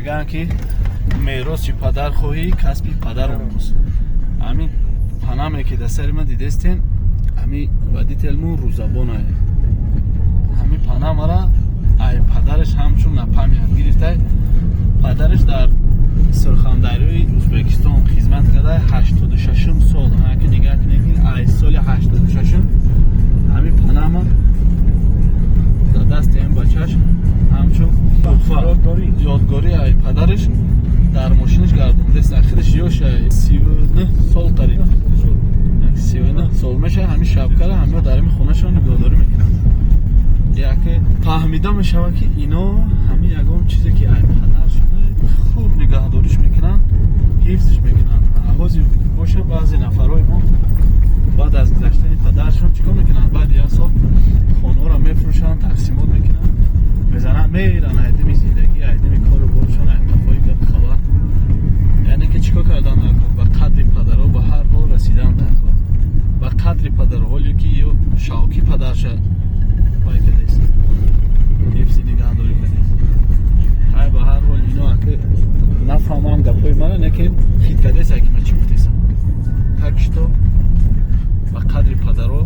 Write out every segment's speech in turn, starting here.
Мегӯянд, ки мероси падар хоҳӣ, касби падар омӯз. Ҳамин панаме, ки дар сари ман дидестен, ҳами водителмон рӯзабонае. Ҳамин панамара ай падараш ҳамчун на память гирифтай. Падараш дар Сурхандарёи Ӯзбекистон хизмат карда, 86-ум сол. Ки нигаҳ кунед, ки ай соли 86-ум ҳамин панама дар дасти ҳамин бачаш ҳамчун туҳфа, ёдгорӣ ай падараш дар мошинаш гардондааст. Ахираш ёша 39 сол, қариб 39 сол мешавад. Ҳамин шапкара ҳамио дар ҳамин хонашон нигоҳдорӣ мекунанд. Яке фаҳмида мешавад, ки ино ҳамин ягон чизе, ки ай падаршона, хуб нигаҳдориш мекунанд, ҳифзш мекунанд. Ҳозир боша, баъзе нафарҳои мо баъд аз гузаштани падаршон чӣ кор мекунанд? Баъди як сол хонаҳоро мефурӯшанд, тақсимот мекунанд, мезананд, меран айдими зиндагӣ, айдими кору боршон, ай қафои гап хабар. Яъне ки чӣ кор кардан дар кор? Ба қадри падарҳо ба ҳар ҳол расидан дар кор, ба қадри падарҳо. Ҳоле ки ё шавқи падарша вай кардааст, ҳифзи нигаҳдорӣ кардааст. Ҳай, ба ҳар ҳол, ино аки нафаҳмам гапҳои мана, лекин хит кардааст, аки ман чӣ гуфтесам. Так что ба қадри падарҳо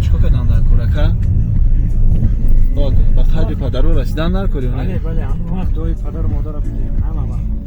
чӣ кор кардан дар кор, ака? Ба қадри падарҳо расидан дар кор ё не? Бале, ҳама вақт дуои падару модарро бигирем, ҳама вақт.